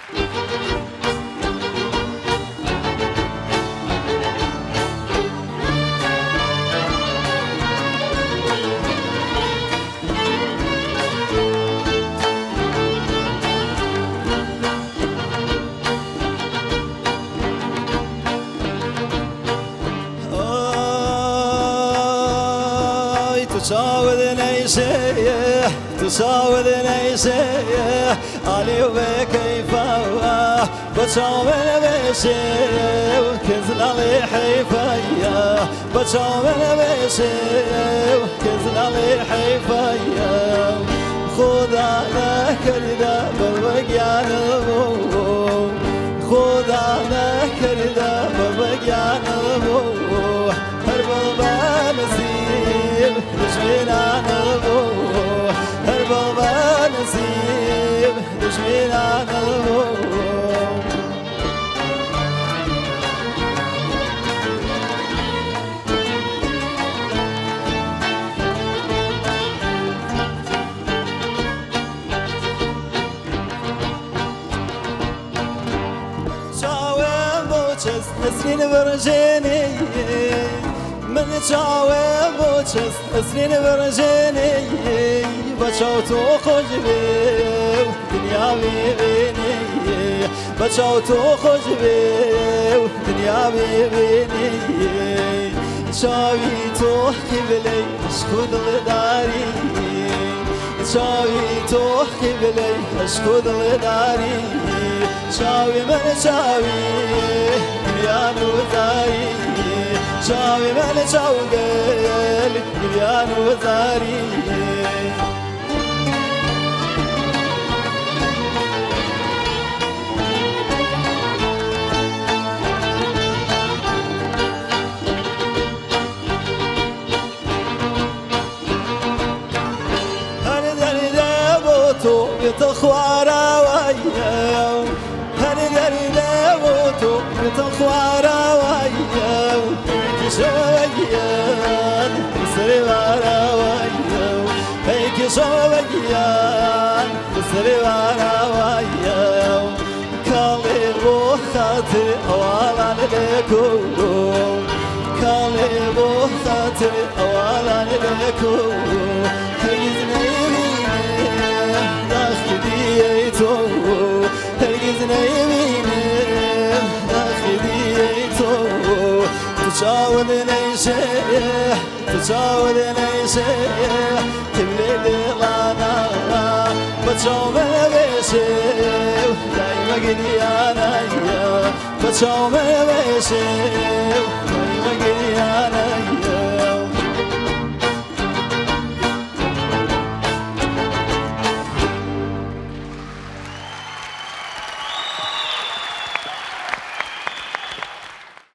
ئای تو چاوت نەیشێ، تو چاوت نەیشێ، ئالی و بێ کەیفەوە بە چاوم نەبێشێ و کەس ناڵێ حەیفەیە، بە چاوم نەبێشێ و کەس ناڵێ حەیفەیە. خۆدا نەکردە بەر گیانم، خۆدا نەکردە بەر گیانم، هەر بۆ بە نسیب دژمنانم، هەر بۆ بە نسیب دژمنانم. چاوم بۆ چەست نسرین بڕژێنێ، من چاوم بۆ چەست نسرین بڕژێنێ، بە چاو تۆ خۆش بێ و دنیا ببینێ، بە چاو تۆ خۆش بێ و دنیا ببینێ. چاوی تۆ قیبلەی عشق و دڵداری، چاوی تۆ قیبلەی عشق و دڵداری، چاوی من چاوی گریان و زاری، چاوی من چاوگەل گریان و زاری. هەر دەردە بۆ تۆ بێتە خوارەوەیە، هەر دەردە بۆ تۆ بێتە خوارەوەیە، کێشەوەگیان سەرێوارەوەیە، هەی کێشەوەگیان سەرێوارەوەیە. کاڵێ بۆ خاتر ئەواڵان لێکۆ، کاڵێ بۆ خاتر ئەواڵان لێکۆ، هەرگیز نەیبینم داخی دیەی تۆ، هەرگیز نەیبینم داخی دیەی تۆ. تو چاوت نەیشێ، تو چاوت نەیشێ، قیبلەی دڵانە، بە چاومە نەبێشێ دایمە گریانە، بە چاومە نەبێشێ.